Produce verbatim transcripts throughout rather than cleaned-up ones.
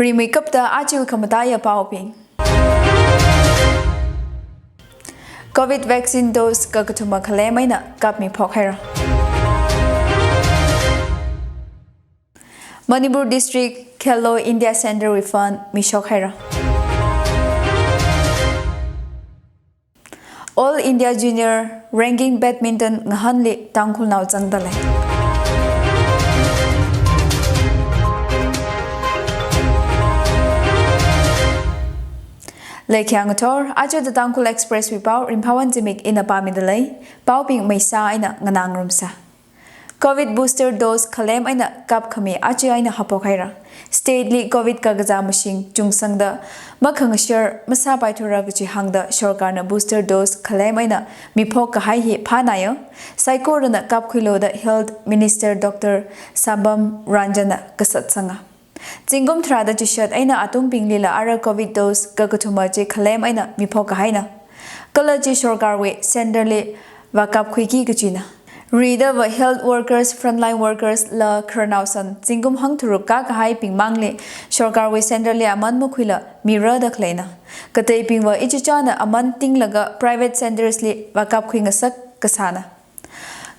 Rimeikapta aja khamataiya paobing. Covid vaccine dose kakathuma khalem eina kapmi phokhaira. Manipur District Khelo India Centre wui fund mishokhaira. All India Junior Ranking Badminton ngahanli Tangkhulnao zangdalei. Leikhyang ngathor, aja The Tangkhul Express wui pao Rimphawon Zimik ina pāmidalei, paobing maisa eina nganā ngarumsa. Covid booster dose khalem eina kapkhami aja eina haophok haira. State li Covid kakazā mashing chungsangda makhangashar masāpaithura kaji hāngda sorkarna booster dose khalem eina miphok kahai hi phānāya. Saikorana kapkhuilu da Health Minister Doctor Sambam Ranjan na kasatsanga. Zingkum tharāda chishat eina atungbinglila ara Covid dose kakathuma chi khalem eina miphok kahaina. Kala chi sorkarwui centre li vākapkhuiki kajina. Ridava health workers, frontline workers la khararnaosan zingkum hangtharuk kākahaibing mangli sorkarwui centre li aman makhuila mira da khaleina. Kateibingva ichichāna aman tinglaga private centres li vākapkhui ngasak kasāna.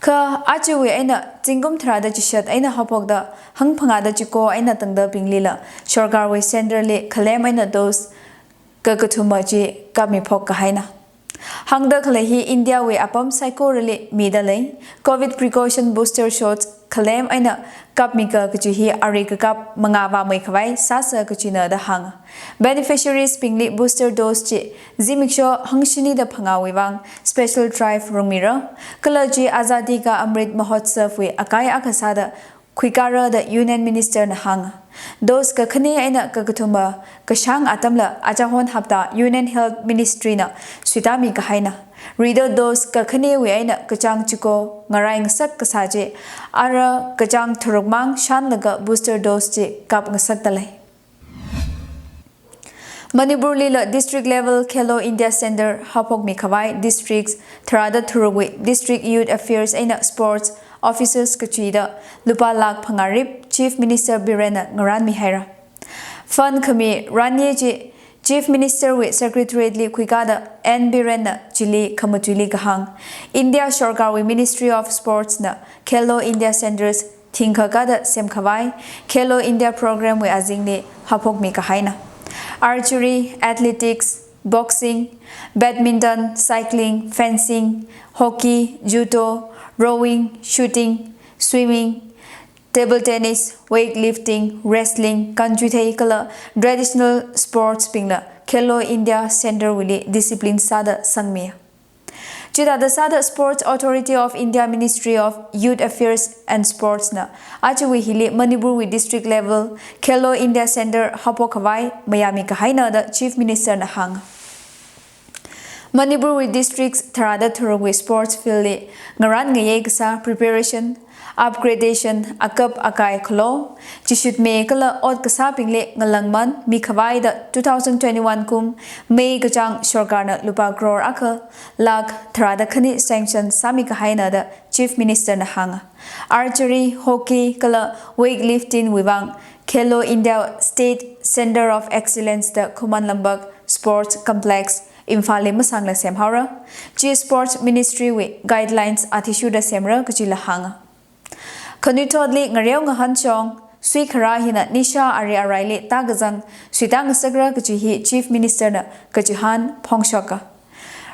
Kha ajawui eina zingkum tharāda chishat eina haophokda hangphangāda chiko eina tangdabinglila sorkarwui centre li khalem eina dose kakathuma chi kapmiphok kahaina. Hāngda khalei hi India wui apam saikorali midalei. Covid precaution booster shots khalem eina kapmika kaji hi ari kakap mangā vāmei khavai sāsa kajina da hānga. Beneficiaries bingli booster dose chi zimiksho hangshinida phangāwui vang special drive rungmira. Kala chi Azadi Ka Amrit Mahotsav wui akai akha sāda khuikara da Union Minister na hānga. Dose kakhane eina kakathuma kashāng atamla achahon hapta Union Health Ministry na suitāmi kahaina. Rida dose kakhanewui eina kachāng chiko ngarai ngasak kasā chi ara kachāng tharuk mang shānlaga booster dose chi kap ngasakdalei. Manipur lila district level Khelo India Centre haophokmi khavai districts tharāda tharukwui District Youth Affairs eina Sports Officers kachuida lupā lakh phangā rip Chief Minister Biren na ngaranmi haira. Fund khami ranye chi Chief Minister wui Secretariat li khuikada N Biren na chili khamatuili kahāng. India sorkarwui Ministry of Sports na Khelo India Centres thingkha kada semkhavai Khelo India Programme wui azingli haophokmi kahaina. Archery, athletics, boxing, badminton, cycling, fencing, hockey, judo, rowing, shooting, swimming, table tennis, weightlifting, wrestling, kanchuithei kala traditional sports bingla Khelo India Centre wuili discipline sāda sangmi. Chithāda sāda Sports Authority of India Ministry of Youth Affairs and Sports na ajawui hili Manipur wui district level Khelo India Centre haophok khavai mayāmi kahaina da Chief Minister na hānga. Manipur wui districts tharāda tharukwui sports field li ngaran ngayei kasā preparation, upgradation, akap akai khalo, chishutme kala ot kasābingli ngalangman mikhavai da two thousand twenty-one kum May kachāng sorkarna lupā crore akha lakh tharāda khani sanction sāmi kahaina da Chief Minister na hānga. Archery, hockey kala weightlifting wui vang Khelo India State Centre of Excellence da Khuman Lambak Sports Complex Imphal li masangla semhaora. Chi Sports Ministry wui guidelines athishurda semra kajila hānga. Khanuithotli ngareo ngahan shong, suikharā hina nisha ari araili tākazang suitā ngasakra kaji hi Chief Minister na kachihān phongshoka.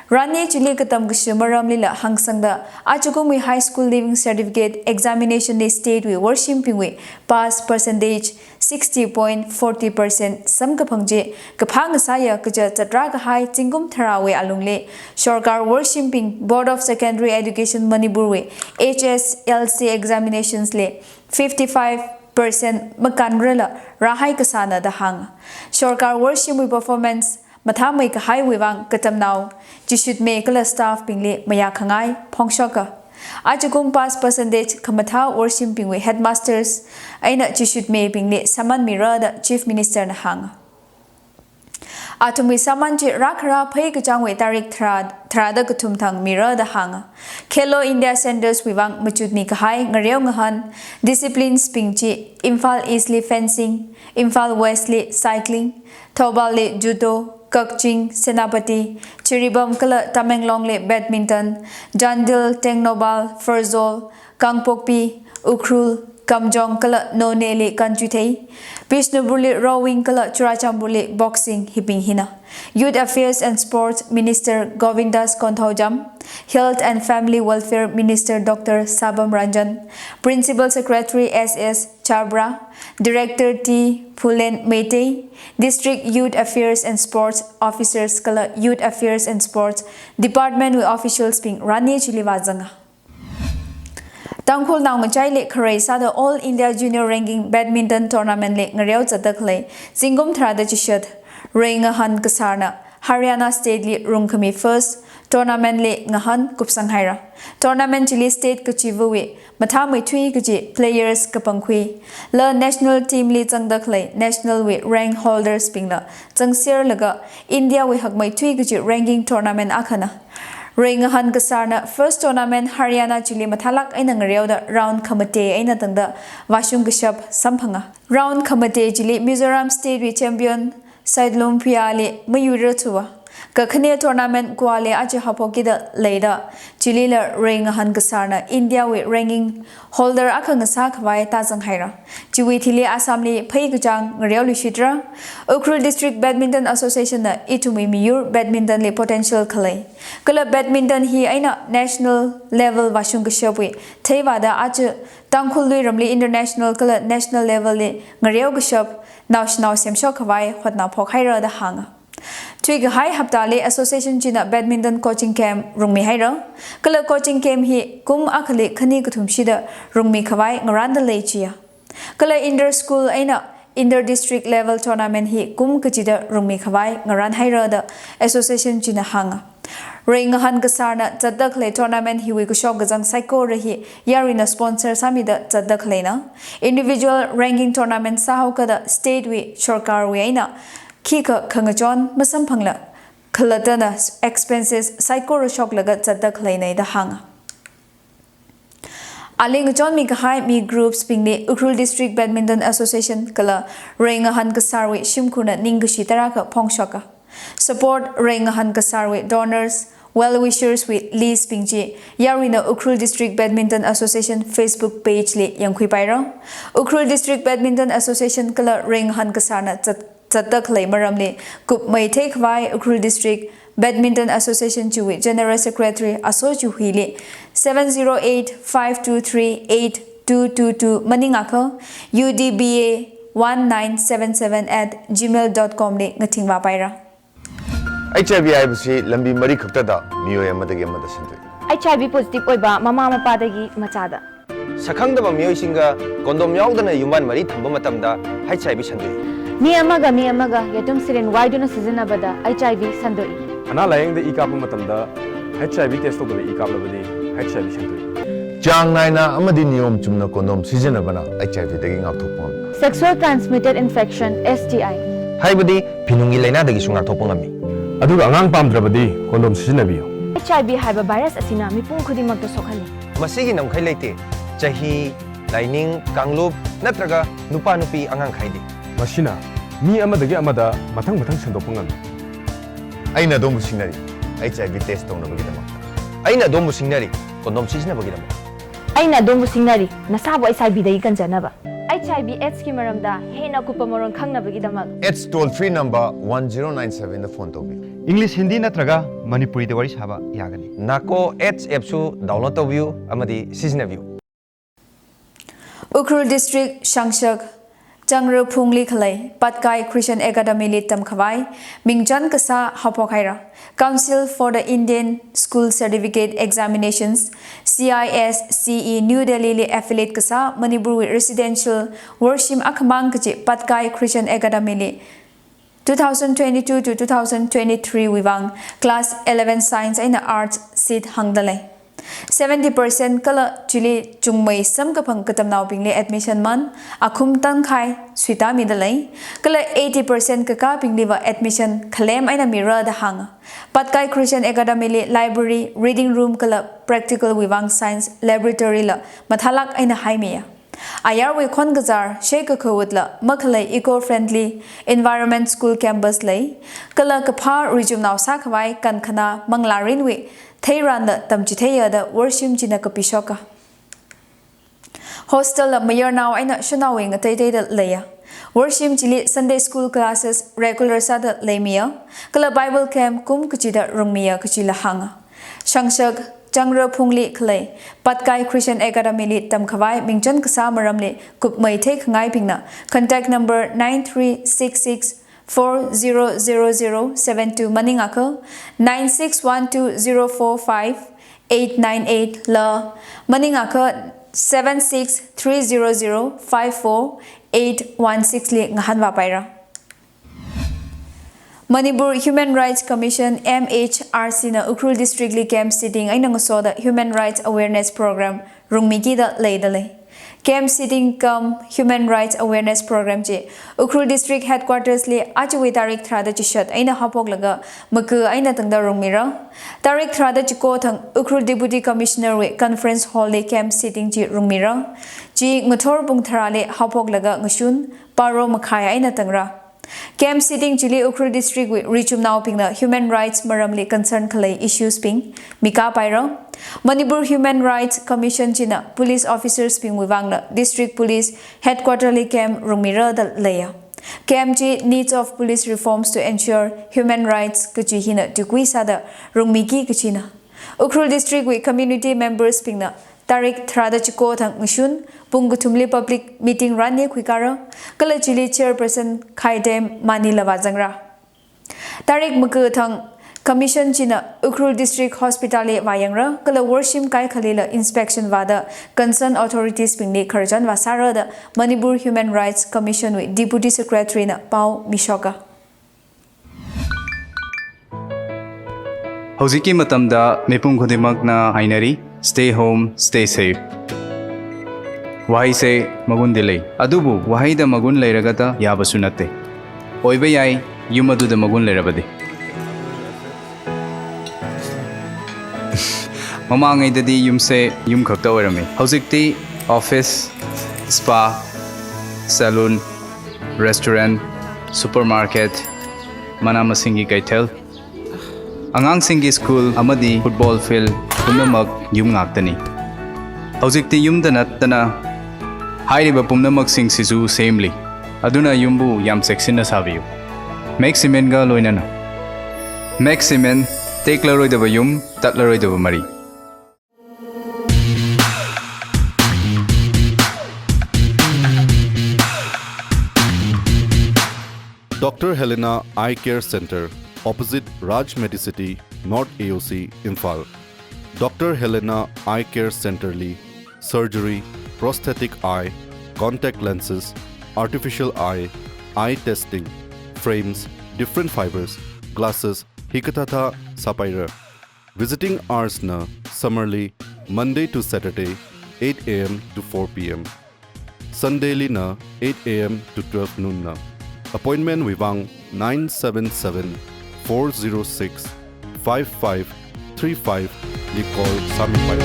Ranye chili katam kashi maramlila hāngsangda, ajakumwui High School Leaving Certificate Examination li state wui worshim bingwui pass percentage sixty point forty percent samkaphang chi kaphā ngasāya kaja zatra kahai zingkum tharāwui alungli sorkar worshim bing Board of Secondary Education Manipur wui H S L C examinations li fifty-five percent makanrala rāhai kasāna da hānga. Sorkar worshim wui performance mathāmei kahaiwui vang katamnao, chishutme kala staff bingli mayā khangai phongshoka. Ajakum pass percentage khamathā worshim bingwui headmasters eina chishutme bingli sāman mira da Chief Minister na hānga. Athumwui sāman chi rākhara Pheikachangwui tarik tharā, tharāda kathum thang mira da hānga. Khelo India Centres wui vang machutmi kahai ngareo ngahān disciplines bing chi Imphal East li fencing, Imphal West li cycling, Thoubal li judo, Kakching, Senapati, Jiribam kala Tamenglong li badminton, Chandel, Tengnoupal, Pherzawl, Kangpokpi, Ukhrul, Kamjong kala Noney li kanchuithei, Bishnupur li rowing kala Churachandpur li boxing hibing hina. Youth Affairs and Sports Minister Govindas Konthoujam, Health and Family Welfare Minister Doctor Sabam Ranjan, Principal Secretary S S Chabra, Director T Phulen Meitei, District Youth Affairs and Sports Officers kala Youth Affairs and Sports Department wui officials bing rani chili vāzanga. Tangkhul naongachaili kharei sāda All India Junior Ranking Badminton Tournament li ngareo zatda khalei zingkum tharāda chishat Reingahān Kasarna Haryana State li rungkhami first tournament li ngahān kupsang haira. Tournament chili state kachivawui mathāmeithui kaji players kapangkhui la national team li zangda khalei national wui rank holders bingla zangserlaga India wui hakmeithui kaji ranking tournament akhana. Reingahān Kasarna first tournament Haryana chili mathālāk eina ngareoda round khamatei eina tangda vāshung kashap samphanga. Round khamatei chili Mizoram State wui champion Saidlumphiali mayuira thuwa. Kakhane tournament Goa li aja haophokida leida, chilila Reingahān Kasarna India wui ranking holder akha ngasā khavai tāzang haira. Chiwui thili Assam li Pheikachang ngareo luishitra. Ukhrul District Badminton Association na ithumwui miyur badminton li potential khalei kala badminton hi eina national level vāshung kashapwui theivāda aja Tangkhul luiramli international kala national level li ngareo kashap naoshinao semshok khavai hotnaphok haira da hānga. Thuikahai haptali association china badminton coaching camp rungmi haira. Kala coaching camp hi kum akhali khani kathum shida rungmi khavai ngaranda lei chiya. Kala inter school eina inter district level tournament hi kum kachida rungmi khavai ngaran haira da association china hānga. Reingahān Kasarna zatda khalei tournament hiwui kashok kazang saikora hi yaruina sponsor sāmida zatda khaleina. Individual ranking tournament sāhaokada state wui sorkarwui eina khikha khangachon masamphangla khalattana expenses saikora shoklaga zatda khaleina da hānga. Ali ngachonmi kahai mi groups bingli Ukhrul District Badminton Association kala Reingahān Kasarwui shimkhurna ningkashi tarākha phongshoka. Support Reingahān Kasarwui donors, well wishers wui list bing chi yaruina Ukhrul District Badminton Association Facebook page li yangkhuipaira. Ukhrul District Badminton Association kala Reingahān Kasarna zat zatda khalei maramli kupmeithei khavai Ukhrul District Badminton Association chiwui General Secretary Aso Chuhuili seven zero eight five two three eight two two two maningakha U D B A one nine seven seven at gmail dot com li ngathingvāpaira. H I V ꯍꯥꯏꯕꯁꯤ ꯂꯝꯕꯤ ꯃꯔꯤ ꯈꯛꯇꯗ ꯃꯤꯑꯣꯏ ꯑꯃꯗꯒꯤ ꯑꯃꯗ ꯁꯟꯗꯣꯛꯏ꯫ H I V positive ꯑꯣꯏꯕ ꯃꯃꯥ ꯃꯄꯥꯗꯒꯤ ꯃꯆꯥꯗ꯫ ꯁꯛꯈꯪꯗꯕ ꯃꯤꯑꯣꯏꯁꯤꯡꯒ condom ꯌꯥꯎꯗꯅ ꯌꯨꯝꯕꯥꯟ ꯃꯔꯤ ꯊꯝꯕ ꯃꯇꯝꯗ H I V ꯁꯟꯗꯣꯛꯏ꯫ ꯃꯤ ꯑꯃꯒ ꯃꯤ ꯑꯃꯒ ꯌꯦꯇꯨꯝ syringe ꯋꯥꯏꯗꯨꯅ ꯁꯤꯖꯤꯟꯅꯕꯗ H I V ꯁꯟꯗꯣꯛꯏ꯫ ꯑꯅꯥ ꯂꯥꯌꯦꯡꯗ ꯏ ꯀꯥꯞꯄ ꯃꯇꯝꯗ H I V test ꯇꯧꯗꯅ ꯏ ꯀꯥꯞꯂꯕꯗꯤ H I V ꯁꯟꯗꯣꯛꯏ꯫ ꯆꯥꯡ ꯅꯥꯏꯅ ꯑꯃꯗꯤ ꯅꯤꯌꯣꯝ ꯆꯨꯝꯅ condom ꯁꯤꯖꯤꯟꯅꯕꯅ H I V ꯗꯒꯤ ꯉꯥꯛꯊꯣꯛꯄ ꯉꯝꯃꯤ꯫ Sexual transmitted infection, S T I꯫ ꯍꯥꯏꯕꯗꯤ ꯐꯤꯅꯨꯡꯒꯤ ꯂꯥꯏꯅꯥꯗꯒꯤꯁꯨ ꯉꯥꯛꯊꯣꯛꯄ ꯉꯝꯃꯤ꯫ ꯑꯗꯨꯒ ꯑꯉꯥꯡ ꯄꯥꯝꯗ꯭ꯔꯕꯗꯤ condom ꯁꯤꯖꯤꯟꯅꯕꯤꯌꯨ꯫ H I V ꯍꯥꯏꯕ virus ꯑꯁꯤꯅ ꯃꯤꯄꯨꯝ ꯈꯨꯗꯤꯡꯃꯛꯇ ꯁꯣꯛꯍꯜꯂꯤ꯫ ꯃꯁꯤꯒꯤ ꯉꯝꯈꯩ ꯂꯩꯇꯦ꯫ ꯆꯍꯤ, ꯂꯥꯏꯅꯤꯡ, ꯀꯥꯡꯂꯨꯞ ꯅꯠꯇ꯭ꯔꯒ ꯅꯨꯄꯥ ꯅꯨꯄꯤ ꯑꯉꯥꯡ ꯈꯥꯏꯗꯦ꯫ ꯃꯁꯤꯅ ꯃꯤ ꯑꯃꯗꯒꯤ ꯑꯃꯗ ꯃꯊꯪ ꯃꯊꯪ ꯁꯟꯗꯣꯛꯄ ꯉꯝꯃꯤ꯫ ꯑꯩꯅ ꯑꯗꯣꯝꯕꯨ ꯁꯤꯡꯅꯔꯤ, H I V test ꯇꯧꯅꯕꯒꯤꯗꯃꯛ꯫ ꯑꯩꯅ ꯑꯗꯣꯝꯕꯨ ꯁꯤꯡꯅꯔꯤ, condom ꯁꯤꯖꯤꯟꯅꯕꯒꯤꯗꯃꯛ꯫ ꯑꯩꯅ ꯑꯗꯣꯝꯕꯨ ꯁꯤꯡꯅꯔꯤ, ꯅꯁꯥꯕꯨ H I V ꯗꯒꯤ ꯀꯟꯖꯅꯕ꯫ H I V AIDS ꯀꯤ ꯃꯔꯝꯗ ꯍꯦꯟꯅ ꯑꯀꯨꯞꯄ ꯃꯔꯣꯜ ꯈꯪꯅꯕꯒꯤꯗꯃꯛ AIDS toll free number one zero nine seven ꯗ phone ꯇꯧꯕꯤꯌꯨ꯫ English, Hindi ꯅꯠꯇ꯭ꯔꯒ ꯃꯅꯤꯄꯨꯔꯤꯗ ꯋꯥꯔꯤ ꯁꯥꯕ ꯌꯥꯒꯅꯤ꯫ NACO AIDS app ꯁꯨ download ꯇꯧꯕꯤꯌꯨ ꯑꯃꯗꯤ ꯁꯤꯖꯤꯟꯅꯕꯤꯌꯨ꯫ Ukhrul District ꯁꯪꯁꯛ ꯆꯪꯔꯨ ꯐꯨꯡꯂꯤ ꯈꯂꯩ ꯄꯠꯀꯥꯏ Christian Academy ꯂꯤ ꯇꯝꯈꯥꯕꯥꯏ ꯃꯤꯡꯆꯟ ꯀꯁꯥ ꯍꯥꯄꯣꯛ ꯍꯥꯏꯔ꯫ Council for the Indian School Certificate Examinations, C I S C E, New Delhi ꯂꯤ affiliate ꯀꯁꯥ ꯃꯅꯤꯄꯨꯔ ꯋꯤ residential ꯋꯥꯔꯁꯤꯝ ꯑꯈꯃꯥꯡ ꯀꯆꯤ ꯄꯠꯀꯥꯏ Christian Academy ꯂꯤ two thousand twenty-two to two thousand twenty-three ꯋꯤ ꯋꯥꯡ class eleven science ꯑꯩꯅ arts seat ꯍꯪꯗ ꯂꯩ꯫ Seventy percent kala chili chungmei samkaphang katamnaobingli admission man akhum tangkhai suitāmida lei, kala eighty percent kakābingliva admission khalem eina mira da hānga. Patkai Christian Academy li library, reading room kala practical wuivang science laboratory la mathālāk eina haimiya. Ayarwui khon kazar, shei kakhavutla makhalei eco-friendly environment school campus lei, kala kaphā richumnao sākhavai kankhana manglārinwui theiranda tamchitheiya da worshim china kapishoka. Hostel la mayarnao eina shanaowui ngateiteida leiya. Worshim chili Sunday school classes regular sāda leimiya, kala Bible camp kum kachida rungmiya kachila hānga. Shangshak Changra Phungli khalei Patkai Christian Academy li tamkhavai mingchon kasā maramli kupmei theikhangaibingna contact number nine three six six four zero zero zero seven two maningakha nine six one two zero four five eight nine eight la maningakha seven six three zero zero five four eight one six li ngahānvāpaira. Manipur Human Rights Commission, M H R C na Ukhrul District li camp sitting eina ngasoda Human Rights Awareness Program rungmikida leida lei. Camp sitting cum Human Rights Awareness Program chi Ukhrul District Headquarters li ajawui tarik tharāda chishat eina haophoklaga maga eina tangda rungmira. Tarik tharāda chiko thang Ukhrul Deputy Commissioner wui Conference Hall li camp sitting chi rungmira. Chi ngathor pung tharāli haophoklaga ngashun baro makhai eina tangra. Camp sitting chili Ukhrul District wui richumnaobingna human rights maramli concern khalei issues bing mikāpaira. Manipur Human Rights Commission china police officers bingwui vangna District Police Headquarter li camp rungmira da leiya. Camp chi needs of police reforms to ensure human rights kachi hina tuikui sāda rungmiki kachina. Ukhrul District wui community members bingna tarik tharāda chiko thang ngashun pung kathumli public meeting ranni khuikara, kala chili chairperson Khaidem Manila vāzangra. Tarik maga thang Commission china Ukhrul District Hospital li vāyangra, kala worshim kaikhalila inspection vāda concern authorities bingli khararchan vāsāra da Manipur Human Rights Commission wui Deputy Secretary na pao mishoka. ꯍꯧꯖꯤꯛꯀꯤ ꯃꯇꯝꯗ ꯃꯤꯄꯨꯝ ꯈꯨꯗꯤꯡꯃꯛꯅ ꯍꯥꯏꯅꯔꯤ, "Stay home, stay safe"꯫ ꯋꯥꯍꯩꯁꯦ ꯃꯒꯨꯟꯗꯤ ꯂꯩ, ꯑꯗꯨꯕꯨ ꯋꯥꯍꯩꯗ ꯃꯒꯨꯟ ꯂꯩꯔꯒꯇ ꯌꯥꯕꯁꯨ ꯅꯠꯇꯦ꯫ ꯑꯣꯏꯕ ꯌꯥꯏ, ꯌꯨꯝ ꯑꯗꯨꯗ ꯃꯒꯨꯟ ꯂꯩꯔꯕꯗꯤ꯫ ꯃꯃꯥꯡꯉꯩꯗꯗꯤ ꯌꯨꯝꯁꯦ ꯌꯨꯝ ꯈꯛꯇ ꯑꯣꯏꯔꯝꯃꯤ꯫ ꯍꯧꯖꯤꯛꯇꯤ office, spa, salon, restaurant, supermarket, ꯃꯅꯥ ꯃꯁꯤꯡꯒꯤ ꯀꯩꯊꯦꯜ, ꯑꯉꯥꯡꯁꯤꯡꯒꯤ school ꯑꯃꯗꯤ football field ꯄꯨꯝꯅꯃꯛ ꯌꯨꯝ ꯉꯥꯛꯇꯅꯤ꯫ ꯍꯧꯖꯤꯛꯇꯤ ꯌꯨꯝꯗ ꯅꯠꯇꯅ ꯍꯥꯏꯔꯤꯕ ꯄꯨꯝꯅꯃꯛꯁꯤꯡꯁꯤꯁꯨ ꯁꯦꯝꯂꯤ꯫ ꯑꯗꯨꯅ ꯌꯨꯝꯕꯨ ꯌꯥꯝ ꯆꯦꯛꯁꯤꯟꯅ ꯁꯥꯕꯤꯌꯨ꯫ Max Cementꯒ ꯂꯣꯏꯅꯅ꯫ Max Cement, ꯇꯦꯛꯂꯔꯣꯏꯗꯕ ꯌꯨꯝ, ꯇꯠꯂꯔꯣꯏꯗꯕ ꯃꯔꯤ꯫ Doctor Helena Eye Care Centre, opposite Raj Medicity, North A O C, Imphal. Doctor Helena Eye Care Centre li surgery, prosthetic eye, contact lenses, artificial eye, eye testing, frames, different fibers, glasses, hikathāthā sāpaira. Visiting hours na summer li Monday to Saturday, eight A M to four P M. Sunday li na eight A M to twelve noon na. Appointment wui vang nine seven seven, four zero six, five five three five li call sāmipai.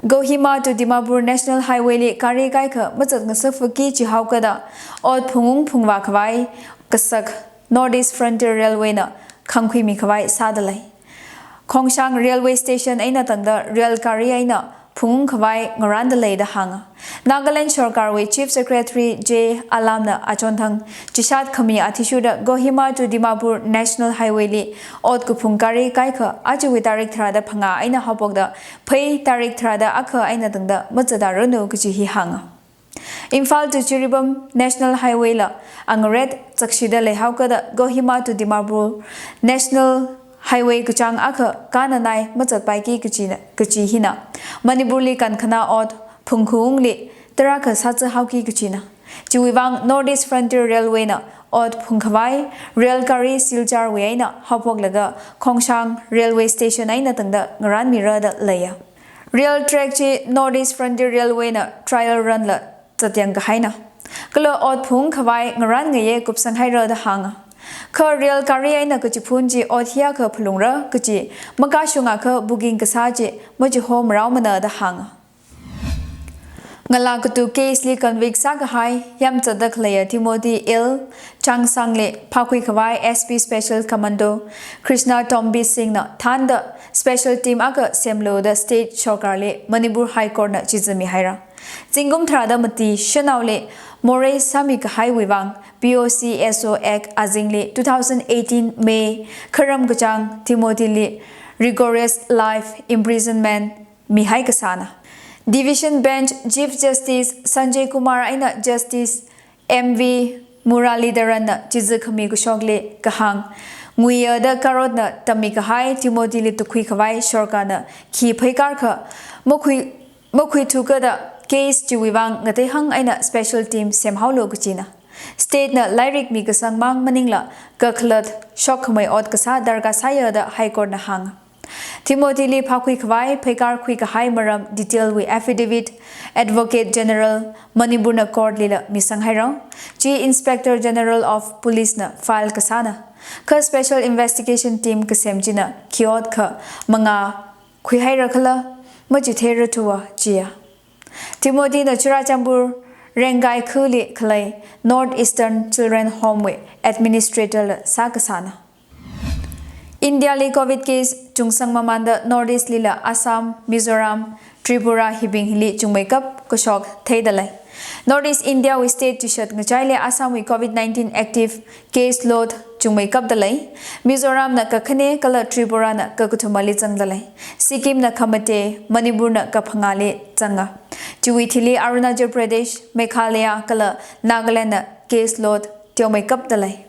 Kohima to Dimapur National Highway li gari kaikha mazat ngasakfaki chihaokada ot phungung phungvā khavai kasak North East Frontier Railway na khangkhuimi khavai sāda lei. Khongshang Railway Station eina tangda rail gari eina phungung khavai ngaranda lei da hānga. Nagaland Sorkarwui Chief Secretary J Alam na achonthang chishat khami athishurda Kohima to Dimapur National Highway li ot kaphung gari kaikha ajawui tarik tharāda phangā eina haophokda phei tarik tharāda akha eina tangda mazatāranu kachi hi hānga. Imphal to Jiribam National Highway la angaret chakshida leihaokada Kohima to Dimapur National Highway kachāng akha kananai mazatpaiki kachina, kachi hina Manipur li kankhana ot phungkhuungli tarākha sāzahaoki kachina. Chiwui vang North East Frontier Railway na ot phungkhavai rail gari Silchar wui eina haophoklaga Khongshan Railway Station eina tangda ngaranmira da leiya. Rail track chi North East Frontier Railway na trial run la zatyang kahaina. Kala ot phungkhavai ngaranngaye kupsanghaira da hānga. Kha rail gari eina kachiphun chi ot hiyākha phalungra kachi makashungakha booking kasā chi machiho maraomana da hānga. Ngalā katu case li convict sākahai yamzatda khaleiya Timothy L Changsang li phākhuikhavai S P Special Commando Krishna Tombising na thānda special team akha semlu da state sorkarli Manipur High Court na chizichāmihaira. Zingkum tharāda mati shanaoli morei sāmikahaiwui vang P O C S O Act azingli two thousand eighteen May kharam kachāng Timothy li rigorous life imprisonment mihai kasāna. Division Bench Chief Justice Sanjay Kumar eina Justice M V Muralidharan na chizi khami kashokli kahāng, nguiya da karotna tammikahai Timothy li tukhuikhavai sorkarna khi pheikārkha makhui, makhuithuka da case chiwui vang ngateihang eina special team semhaolu kachina. State na lairik mikasang mang maningla kakhalat shokkhamei ot kasā darkar sāya da High Court na hānga. Timothy li phākhuikhavai pheikār khuikahai maram detail wui affidavit Advocate General Manipur na court lila misanghaira. Chi Inspector General of Police na file kasāna. Kha Special Investigation Team kasem china khi ot kha mangā khuihaira khala machitheira thuwa chiya. Timothy na Churachandpur Rengkai khali khalei North Eastern Children Home wui administrator la sākasāna. India li covid case chungsang mamānda North East lila Assam, Mizoram, Tripura hibing hili chungmeikap kashok theidalei. North East India wui state chishat ngachaili Assam wui covid nineteen active case load chungmeikapdalei. Mizoram na kakhane kala Tripura na kakathumali zangdalei. Sikkim na khamate, Manipur na kaphangāli zanga. Chiwui thili Arunachal Pradesh, Meghalaya kala Nagaland na case load teomeikapdalei.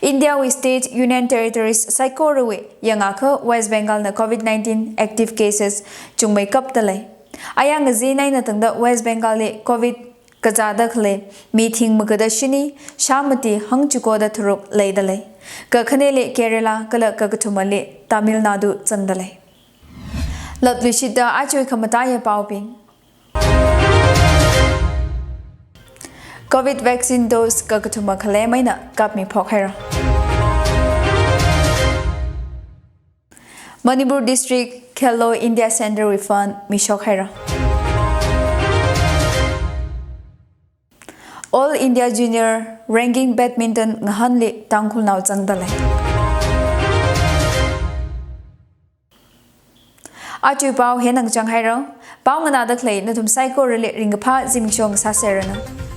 India wui state Union Territories saikorawui yangakha West Bengal na covid nineteen active cases chungmeikapdalei. Ayang ngazi naina tangda West Bengal li covid kazāda khalei mi thing magada shini, shā mati hangchikoda tharuk leidalei. Kakhaneli Kerala kala kakathumali Tamil Nadu zangdalei. Latluishida achui khamataiya paobing. Covid vaccine dose kakathuma khalem eina kapmiphokhaira. Manipur District Khelo India Centre wui fund mishokhaira. All India Junior Ranking Badminton ngahanli Tangkhulnao zangdalei. Achui pao hina ngachang haira. Pao nganāda khalei nathum saikorali ringkaphā zimiksho ngasāserranu.